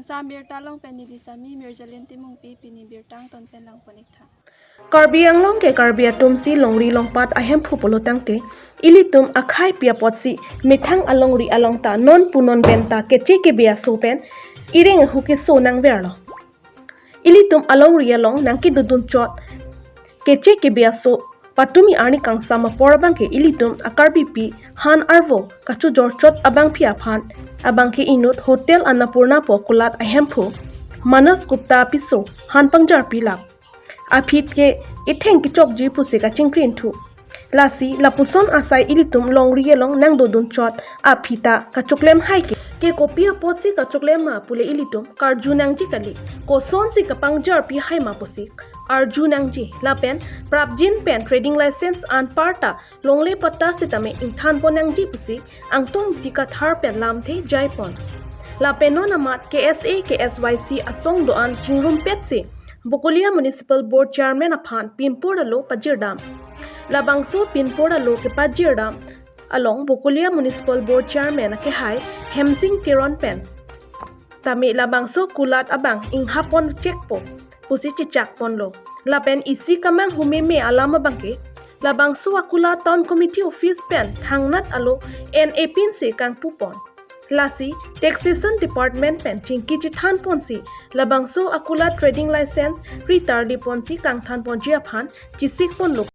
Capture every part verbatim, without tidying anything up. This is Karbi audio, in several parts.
Sam birta along pen neli Sami Mirjalin Timungpi, pini birta angton pen langpon-ik tha. Karbi Anglong ke Karbi atum si longri longpat ahemphu pulo tangte, ilitum akhaipi apotsi methang alongri along ta non pu non pen ta keche kebe aso pen ireng ahu keso nangverlo. Ilitum alongri along nangkedodun chot keche kebe aso patumi arni kangsam apor abangke ilitum a-Karbipi han arvo kachojor chot abangpi aphan abangke inut Hotel Annapurna pu kulat ahemphu Manas Gupta apiso han pangjarpi lap. Aphi ke itheng kechokji pusi kachingkrin thu. Lasi lapuson asai ilitum longri along nangdodun chot aphi ta kachoklem hai ke. Ke kopi apotsi kachoklem ma pule ilitum karju nangji kali. Kosonsi kapangjarpi hai ma pusi arju nangji. Lapen prapjin pen trading license anparta longle patta sitame ingthanpon nangji pusi Angtong Ingti Kathar pen lamthe jaipon. Lapen non amat K S A, K S Y C asong do-an chingrumpetsi Bokolia Municipal Board Chairman aphan pinpur alo pajirdam. Labangso pinpur alo kepajirdam along Bokolia Municipal Board Chairman akehai Hemsing Teron pen tame labangso kulat abang inghapon chekpo pusi chechakponlo. Lapen isi kamang humeme alam abangke labangso akulat Town Committee Office pen thangnat alo en-e pinsi kangpupon. Lasi Taxation Department pen chingki chethanponsi labangso akulat trading license ritar diponsi kangthanponji aphan chesikponlo.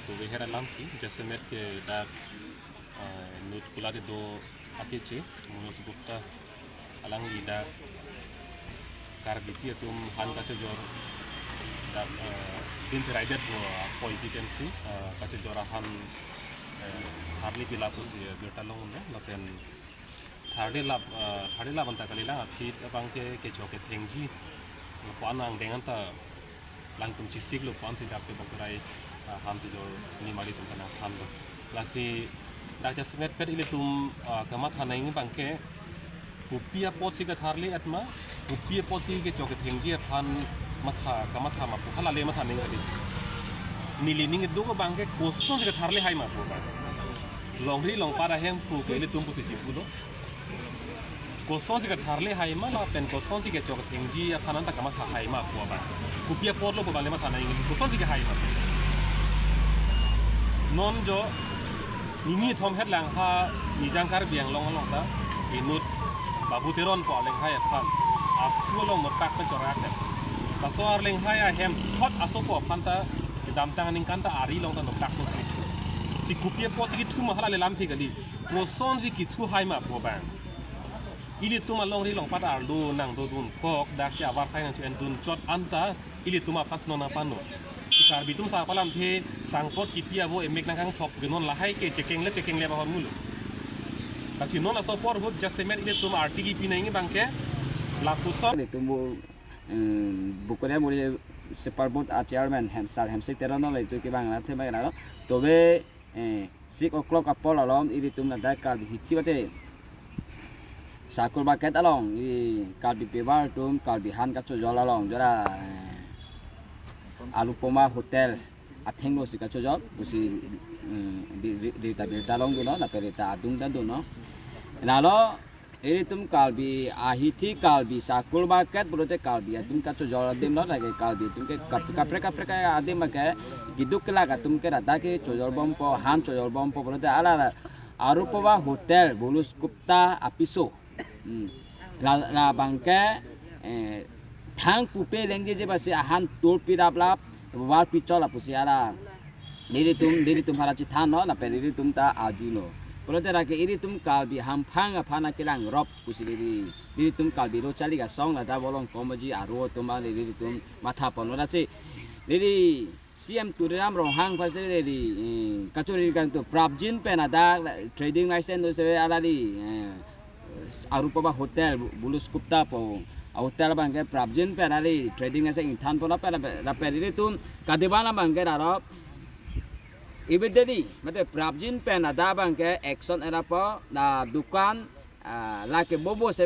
Tuve hera lamsi, jasemet ke dak, eh, inut kulat kedo akeche, Manas Gupta alangli dak Karbipi atum han kachojor dak, eh, din raidet bo apoipi pensi, eh, kachojor ahan, eh, tharli pilap pusi, eh, birta longlo, lapen tharli lap, eh, tharli lap anta kalilang aphi abangke kecho kethengji. Lapu-an angdeng anta langtum chesiklo pu-ansi dak tebok rai, ah, han chojor nimali atum ta nangthanlo. Lasi dak jasemetpet ilitum, ah, kamatha nangji abangke kopi apotsi katharli-et ma, kopi apotsi kecho kethengji aphan matha, kamatha ma pu halale matha nangji kali. Neli ning kedo abangke kosonsi katharli hai ma pu abang. Longri longpat ahemphu ke ilitum pusi chipulo. Kosonsi katharli hai ma lapen kosonsi kecho kethengji aphan anta kamatha hai ma pu abang. Kopi apotlo pu abang le matha nangji, kosonsi kehai ma. Non jo nini thom het lang ha Nijang Karbi Anglong along ta inut Babu Teron pu alenghai aphan akhu along notak pen chorak det. Laso alenghai ahem thot asopo aphan ta kedamtang aningkan ta ari along ta notak pen si kethu. Si kopi apotsi kethu ma halale lamthe kali. Kosonsi kethu hai ma pu abang. Ilitum alongri longpat arlo nangdodun kok daksi avarsai nangcho-endun chot anta ilitum aphan si non nangpanlo. Si Karbi atum sa palamthe sangpot kipi avo emek nangkangthok ke non lahai ke chekenglep chekenglep ahormu lo. Lasi non laso apor ahut jasemet ilitum arti kipi nangji abangke lapuson. Ilitum bo, em, Bokolia Municipal Board a-chairman Hem-, Sar Hemsing Teron lo, ilitum ke bang la thema lo. Tobe, eh, six o'clock apor along ilitum ladak Karbi hithi bate Sakur Market along, i Karbi pevar atum, Karbi han kachojor along jora, eh, Anupama Hotel athengno si kachojor pusi, eh, di, di, di ta birta longdunlo, lapen di ta adung ta dunlo. Lalo Ilitum Karbi ahithi, Karbi Sakur market pulote Karbi atum kachojor adim lo, lake Karbi atum ke kap-, kaprek kaprek adim ke keduk kelak atum ke rada kechojor bompo, han chojor bompo pulote hala Arup Aba Hotel, Bulus Gupta apiso. Hmm. La, labang ke, eh, thang pupe lengjeje basi ahan tul pi laplap, wal pi chot lapusi hala nelitum, nelitum hala chethanlo, lapen nelitum ta arjulo. Pulote lake ilitum Karbi hamphang aphan kelangrop pusi neli, nelitum Karbi Lo Charli Asong ladak Volongkom Aji aro atum abang nelitum matha ponlo. Lasi neli C M Tuliram Ronghang aphansi neli, eh, kachori kangtung prapjin pen ladak trading license do save alali, eh, Arup Aba Hotel, Bulus Gupta pu a-hotel abang ke prapjin pen alali trading license ingthan pon lapen, lapen, lapen ilitum kadiban abang ke darop immediately, mate prapjin pen ladak abang ke action erapo, la dukan, ah, lake bobo se